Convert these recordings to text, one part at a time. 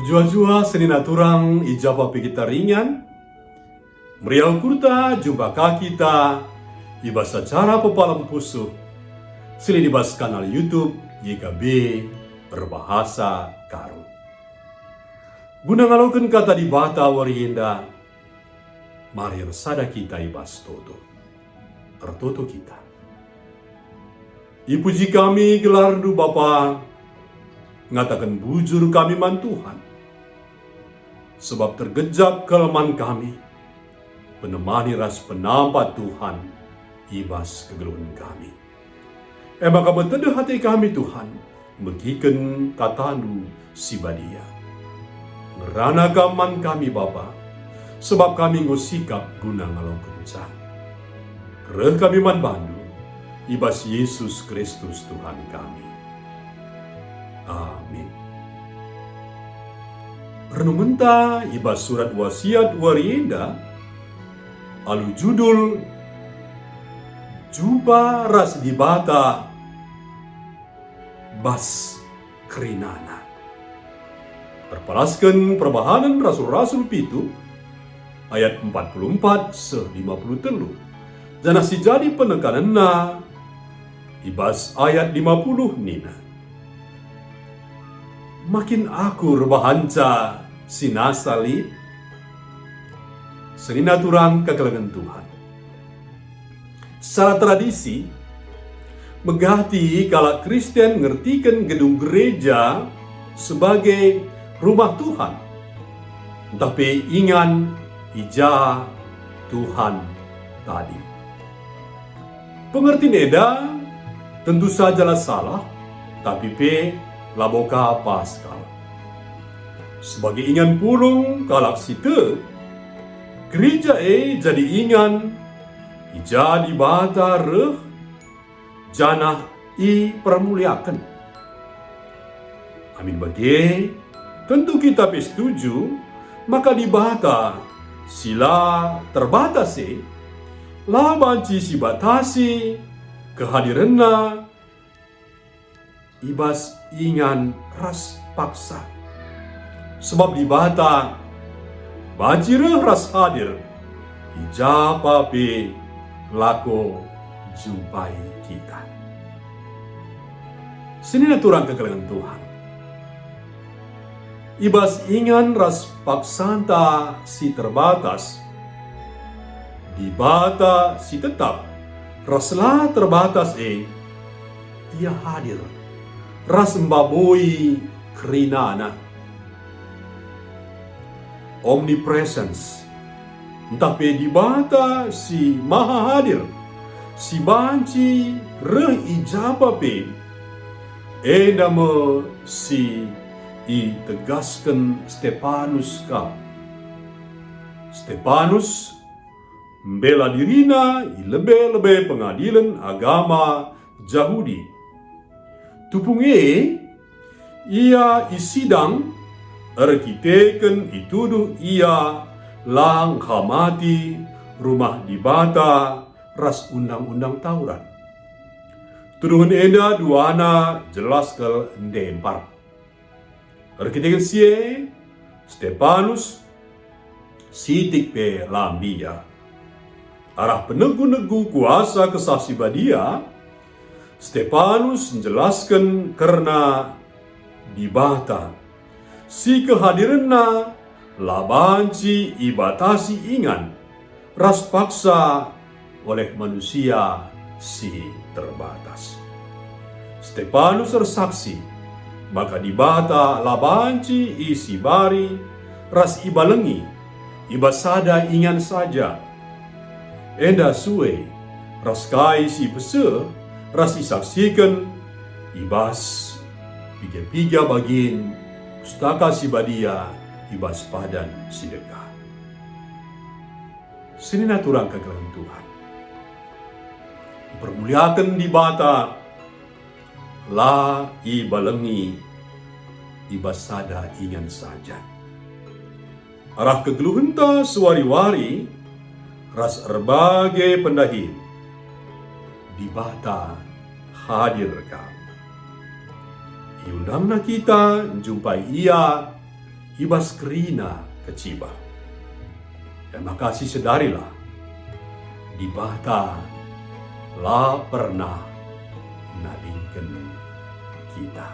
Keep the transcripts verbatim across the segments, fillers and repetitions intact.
Juah-juah senina turang i ja pe kita ringan, meriah ukurta jumpa ka kita i bas acara pepalem pusuh si lit i bas kanal YouTube Y K B Erbahasa Karo. Guna ngaloken Kata Dibata wari enda, mari ersada kita i bas toto. Ertoto kita. Ipuji kami gelarNdu, Bapa, ngataken bujur kami man Tuhan, sebab tergejap kelemahen kami, penemani ras penampat Tuhan i bas kegeluhen kami. E maka metedeh ate kami, Tuhan, megiken KataNdu si badia. Ngerana Kam man kami, Bapa, sebab kami enggo sikap guna ngalokenca. Reh kami man baNdu, i bas Yesus Kristus Tuhan kami. Amin. Renungenta i bas surat wasiat wari enda alu judul Jumpa ras Dibata bas kerinana. Erpalasken Perbahanen Rasul-Rasul pitu ayat empat puluh empat seh lima puluh telu, janah si jadi penekanenna i bas ayat lima puluh nina, "Ma kin aku erbahanca si nasa lit?" Senina turang kekelengen Tuhan. Secara tradisi, megati kalak Kristen ngertiken gedung gereja sebagai rumah Tuhan, ntah pe ingan i ja Tuhan tading. Pengertin enda tentu saja la salah, tapi pe labo ka pas kal. Sebagai ingan pulung kalak si tek, gereja e jadi ingan i ja Dibata reh janah ipermuliaken. Amin bage, tentu kita pe setuju maka Dibata si la terbatas e la banci sibatasi kehadirenNa i bas ingan ras paksa. Sebab Dibata banci reh ras hadir i ja pe lako jumpai kita. Senina turang kekelengen Tuhan. I bas ingan ras paksanta si terbatas, Dibata si tetap ras la terbatas e, Ia hadir ras mbaboi kerinana. Omnipresence, ntah pe Dibata si Maha Hadir, si banci reh i ja pe, enda me si itegasken Stepanus kap. Stepanus mbela dirina i lebe-lebe pengadilen agama Jahudi. Tupung e, ia isidang erkiteken ituduh ia la nghamati Rumah Dibata ras Undang-undang Taurat. Tuduhen enda duana jelas kal ndempar. Erkiteken si e, Stepanus sitik pe la mbiar. Arah penegu-negu kuasa Kesah Si Badia, Stepanus njelasken kerna Dibata, si kehadirenNa la banci ibatasi ingan ras paksa oleh manusia si terbatas. Stepanus ersaksi maka Dibata la banci isibari ras ibalengi i bas sada ingan saja. Enda sue ras kai si ipeseh ras isaksiken i bas piga-piga bagin Pustaka Si Badia i bas padan si dekah. Senina turang kekelengen Tuhan. Mpermuliaken Dibata la ibalengi i bas sada ingan saja. Arah kegeluhenta sewari-wari ras erbage pendahin, Dibata hadir kap. IundangNa kita njumpai Ia i bas kerina kecibah. E maka sisedarilah, Dibata la pernah nadingken kita.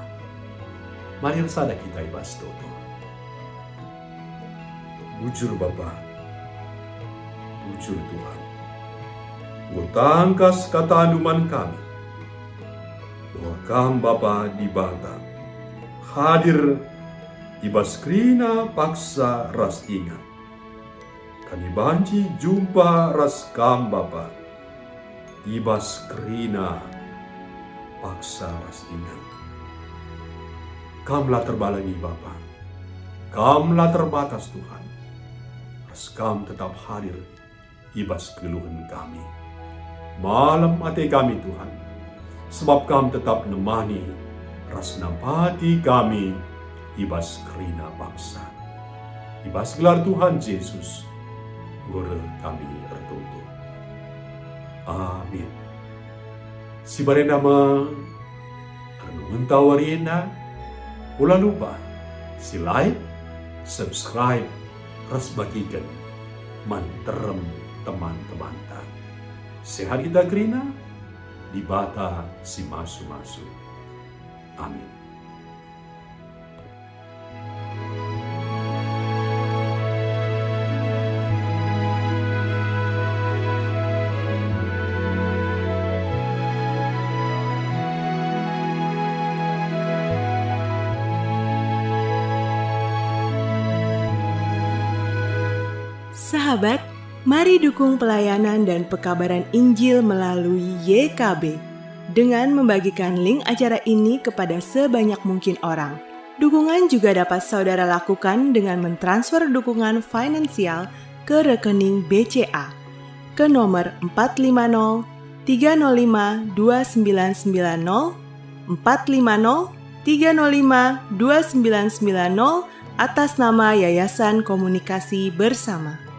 Mari ersada kita i bas toto. Bujur Bapa, bujur Tuhan, enggo tangkas kataNdu man kami, bahwa Kam Bapa Dibata hadir i bas kerina paksa ras ingan. Kami banci jumpa ras Kam Bapa i bas kerina paksa ras ingan. Kam la terbalangi Bapa, Kam la terbatas Tuhan, ras Kam tetap hadir i bas kegeluhen kami. Malem ate kami Tuhan, sebab Kam tetap nemani ras nampati kami i bas kerina paksa. I bas gelar Tuhan Jesus, enggo reh kami ertoto. Amin. Si barenda me renungenta wari enda, ula lupa si like, subscribe, ras bagiken man terem teman-temanta. Sehat kita kerina, Dibata si masu-masu. Amin. Sahabat, mari dukung pelayanan dan pekabaran Injil melalui Y K B dengan membagikan link acara ini kepada sebanyak mungkin orang. Dukungan juga dapat saudara lakukan dengan mentransfer dukungan finansial ke rekening B C A ke nomor empat lima nol tiga nol lima dua sembilan sembilan nol, empat lima nol tiga nol lima dua sembilan sembilan nol, atas nama Yayasan Komunikasi Bersama.